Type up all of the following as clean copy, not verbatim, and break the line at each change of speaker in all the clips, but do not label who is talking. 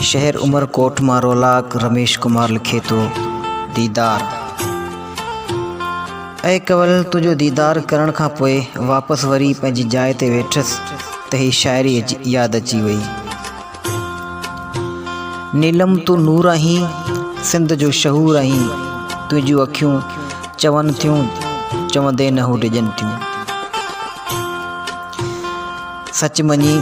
شهر عمرڪوٽ مان رولاڪ رميش ڪمار لکي ٿو، ديدار. اي ڪنول تنهنجو ديدار ڪرڻ کان پوء واپس وري پنهنجي جاء تي ويٺس ته هي شاعري ياد اچي وئي. نيلم تون نور آهين، سنڌ جو شعور آهين، تنهنجون اکيون چون ٿيون، چوندي نه هو ڊڄن ٿيون. سچ مڃي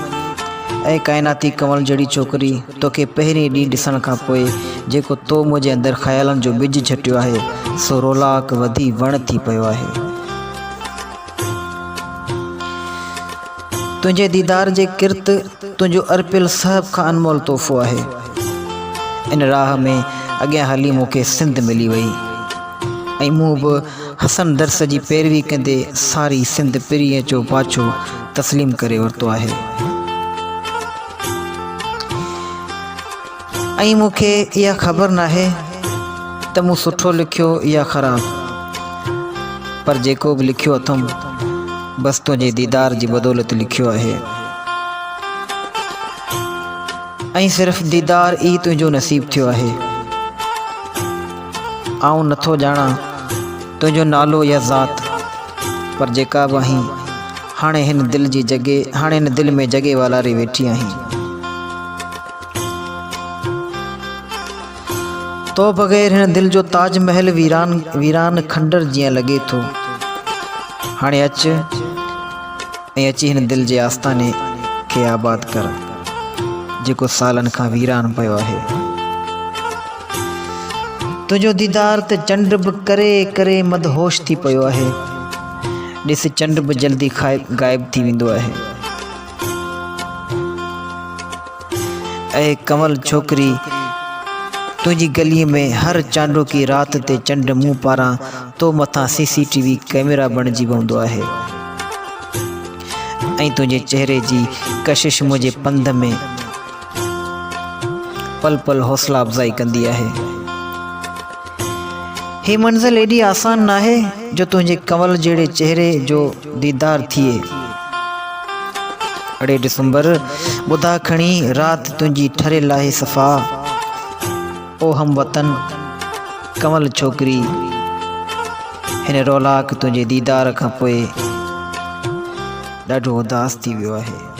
اي ڪائناتي ڪنول جهڙي ڇوڪري، توکي پهرين ڏينهن ڏسڻ کان پوء جيڪو تو منهنجي اندر خيالن جو ٻج جهٽيو آهي، سو رولاڪ وڌي وڻ ٿي پيو آهي. تنهنجي ديدار جي ڪرت تنهنجو ارپيل سڀ کان انمول تحفو آهي. ان راهه ۾ اڳيان هلي مون کي سنڌ ملي وئي ۽ مون به حسن درس جي پيروي ڪندي ساري سنڌ پرينء جو پاڇو تسليم ڪري ورتو آهي ۽ مون کي اها خبر ناهي ته مون سٺو لکيو يا خراب پر جيڪو به لکيو اٿم بس تنهنجي ديدار جي بدولت لکيو آهي ۽ صرف ديدار ئي تنهنجو نصيب ٿيو آهي. آئون نٿو ڄاڻان تنهنجو نالو يا ذات، پر جيڪا به آهين، هاڻي هن دل جي جڳي، هاڻي هن دل ۾ جڳي والاري ويٺي آهين. تو بغير هن دل جو تاج محل ويران ويران کنڊر جيان لڳي ٿو. هاڻي اچ. ۽ اچي هن دل جي آستاني کي آباد ڪر، جيڪو سالن کان ويران پيو آهي. تنهنجو ديدار ته چنڊ به ڪري ڪري مدهوش ٿي پيو آهي. ڏس چنڊ به جلدي غائب ٿي ويندو آهي. اي ڪنول ڇوڪري! تنهنجي گليء ۾ هر چانڊوڪي رات تي چنڊ مون پاران تو مٿان C C T V camera بڻجي پوندو آهي ۽ تنهنجي چهري جي ڪشش منهنجي پنڌ ۾ پل پل حوصلا افزائي ڪندي آهي. هي منزل ايڏي آسان ناهي جو تنهنجي ڪنول جهڙي چهري جو ديدار ٿئي. اڙي ڊسمبر ٻڌا کڻي رات تنهنجي ٺريل آهي صفا. او هم وطن ڪنول ڇوڪري هن رولاڪ تنهنجي ديدار کان پوء ڏاڍو اداس ٿي ويو آهي.